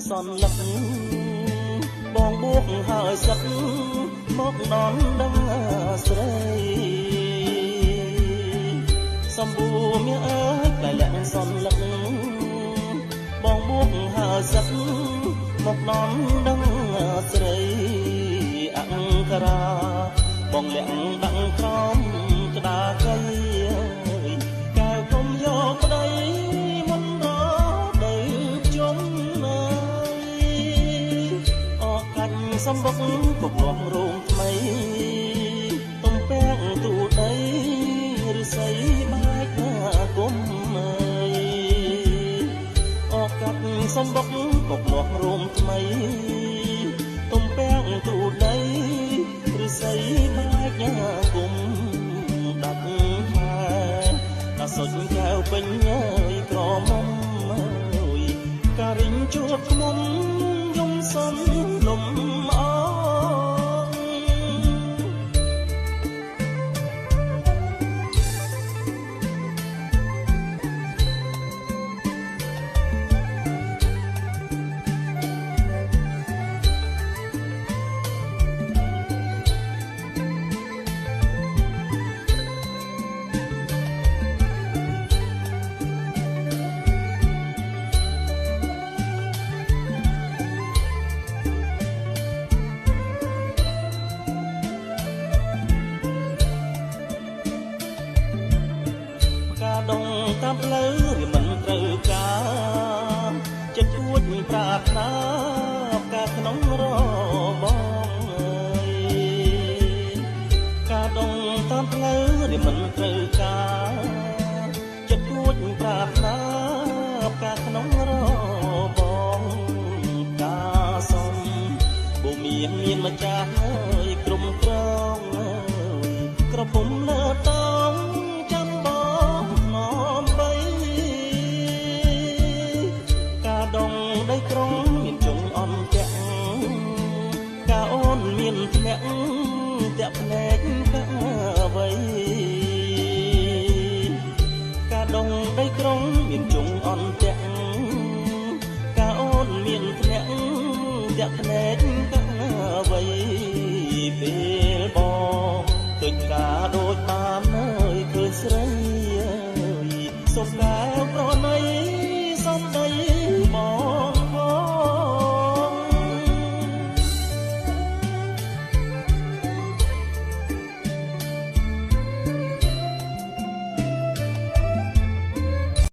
សន្លឹកបងបួកហើយសឹកមកដល់ដឹងស្រីសំបួមាអើយផ្លែលាក់សន្លឹកបងបួកហើយសឹកមកដល់ដឹងស្រីអង្ក្រាបងលាក់ដាក់ក្រោមក្តារកៃកែវគុំយកប្តីមុនរដូវជុំអើយអកាច់សំបុកគុកលាស់រោងថ្មីទំពាំងទូដីឫស្សីបែកណាគុំអើយអកាច់សំបុកគុកលាស់រោងថ្មីទំពាំងទូដីឫស្សីបែកណាគុំដាច់ខែដល់សុចកែវពេញអើយក្រមុំអើយការិញជួបខ្មុំយំសំលំអងការដងតាមផ្លូវឬមិនត្រូវការចិត្តគួចប្រាថ្នាការក្នុងរបងអើយការដងតាមផ្លូវឬមិនត្រូវការចិត្តគួចប្រាថ្នាការក្នុងរបងការសុំបុមានមានម្ចាស់អើយក្រុមក្រងអើយក្រពុំលើតងចាំបងនាំបីការដងដីក្រុងមានជងអន់តាក់ការអូនមានធ្លាក់តាក់ភ្នែកកាអ្វីការដងដីក្រុងមានជងអន់តាក់ការអូនមានធ្លាក់តាក់ភ្នែកកាអ្វីពេលបងឃើញការ